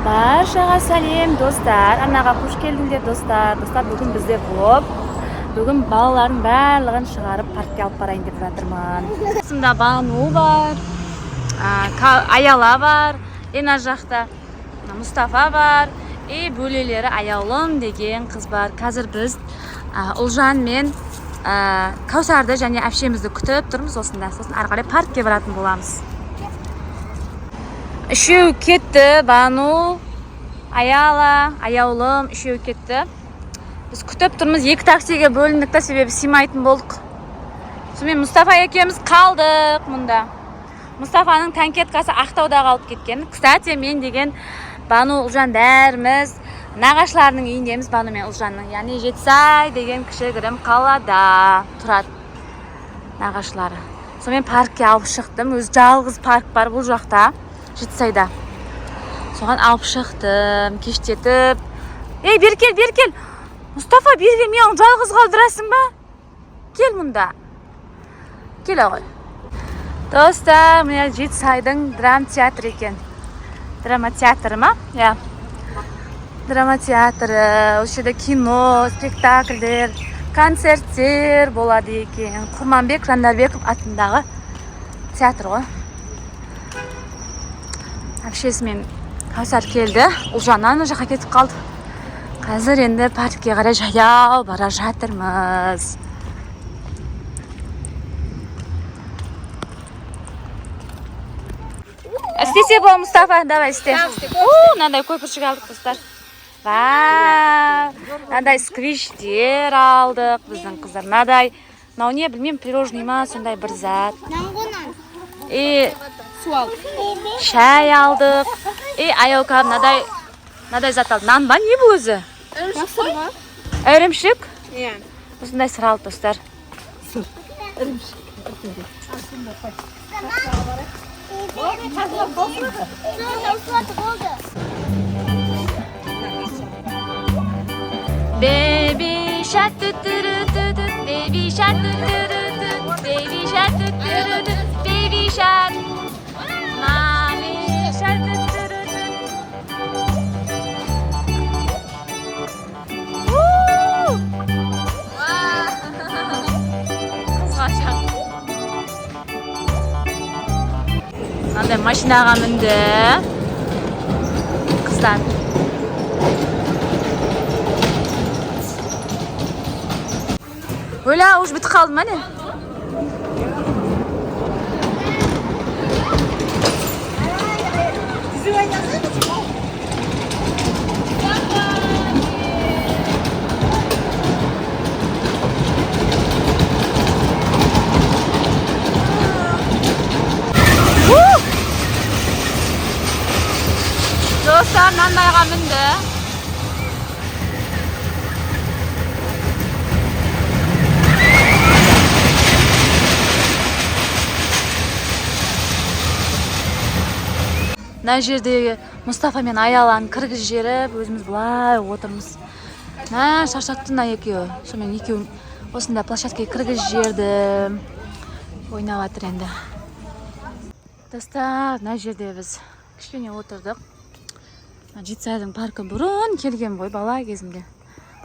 Баршаға сәлем, достар! Арнаға қош келдіңдер, достар! Достар, бүгін бізде влог. Бүгін балалардың барлығын шығарып, паркке алып барайын деп жатырмын. Қасымда Бану бар, Аяла бар, ана жақта Мұстафа бар и бөлелері Аяулым деген қыз бар. Қазір біз Ұлжан мен Кәусарды және әпшемізді күтіп тұрмыз осында. Сосын ары қарай паркке баратын боламыз. Үшеуі кетті: Бану, Аяла, Аяулым, үшеуі кетті. Біз күтіп тұрмыз. Екі таксиге бөліндік та, себебі сыймайтын болдық. Сонымен, Мұстафа екеуміз қалдық мұнда. Мұстафаның танкеткасы Ақтауда қалып кеткен. Кстати, мен деген Бану, Ұлжан, бәріміз нағашыларының үйіндеміз, Бану мен Ұлжанның, яғни Жетісай деген кішігірім қалада тұрады нағашылары. Сонымен, паркке алып шықтым. Өзі жалғыз парк бар бұл жақта, Жетісайда, соған алып шықтым кештетіп. Ей, бері кел, бері кел, Мұстафа, бері кел. Мені жалғыз қалдырасың ба? Кел мұнда, келе ғой. Достар, міне, Жетісайдың драма театры екен. Драма театры ма? Иә, драма театры. Осы жерде кино, спектакльдер, концерттер болады екен. Құрманбек Жандарбеков атындағы театр ғой. Әпшесімен Кәусар келді, Ұлжан ана жаққа кетіп қалды. Қазір енді паркке қарай жаяу бара жатырмыз. Істесе бол, Мұстафа, давай, істе. У, мынандай көпіршік алдық, достар. Вау, мынандай сквиштер алдық. Біздің қыздар мынадай, мынау не, білмеймін, пирожный ма, сондай бір зат. И Су алдық. Шай алдық. И Аяука мынадай мынадай зат алды. Нан ба, не бұл өзі? Сыр ғой. Ірімшік. Иә. Осындай сыр алды, достар. Ірімшік. Baby shark doo doo doo doo doo, baby shark doo doo doo doo, baby shark doo doo doo doo, baby shark. Mommy shark doo doo doo doo. Woo! Қызғаншақ. Мынандай машинаға мінді қыздар. Ойла, уже бітіп қалды ма, не? У! Достар, мынандайға мінді. Мына жерде Мұстафа мен Аяланы кіргізіп жіберіп, өзіміз былай отырмыз. Мә, шаршатты мына екеуі. Сонымен, екеуін осында площадкаға кіргізіп жібердім, ойнап жатыр енді. Достар, мына жерде біз кішкене отырдық. Мына Жетісайдың паркі, бұрын келген ғой бала кезімде.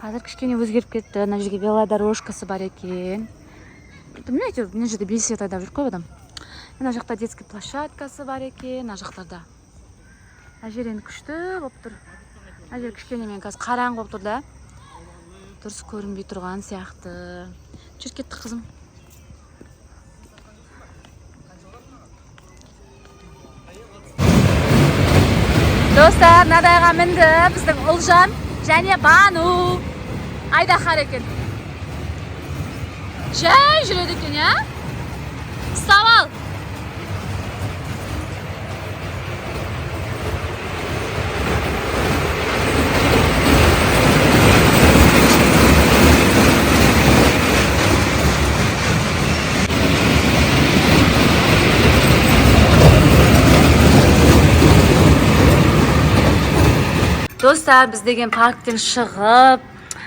Қазір кішкене өзгеріп кетті. Мына жерге велодорожкасы бар екен. Білмеймін, әйтеуір мына жерде велосипед айдап жүр көп адам. Мына жақта детский площадкасы бар екен. Мына жақтарда, мына жер енді күшті болып тұр. Мына жер кішкене мен қазір қараңғы болып тұр да, дұрыс көрінбей тұрған сияқты. Жүр, кеттік, қызым. Достар, мынадайға мінді біздің Ұлжан және Бану. Айдаһар екен, жай жүреді екен, иә. Ұстап ал. Достар, біз деген парктен шығып,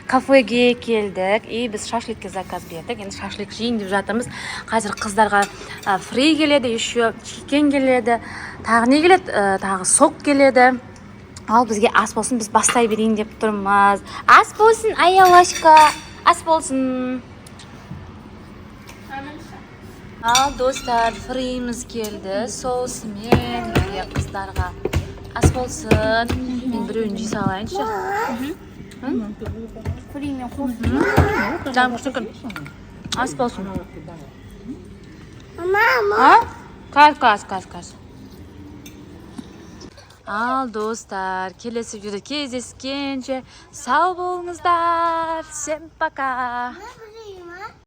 кафеге келдік. И біз шашликке заказ бердік. Енді шашлик жейін деп жатырмыз. Қазір қыздарға фри келеді, еще чикен келеді, тағы не келеді? Тағы сок келеді. Ал бізге ас болсын, біз бастай берейін деп тұрмыз. Ас болсын, Аялашка, ас болсын. Ал, достар, фриіміз келді соусымен бірге. Қыздарға ас болсын. Мен біреуін жей салайыншы. Фримен қосып. Дәмі күшті екен. Ас болсын. Мама. А, қазір, қазір, қазір, қазір. Ал, достар, келесі видеода кездескенше сау болыңыздар. Всем пока.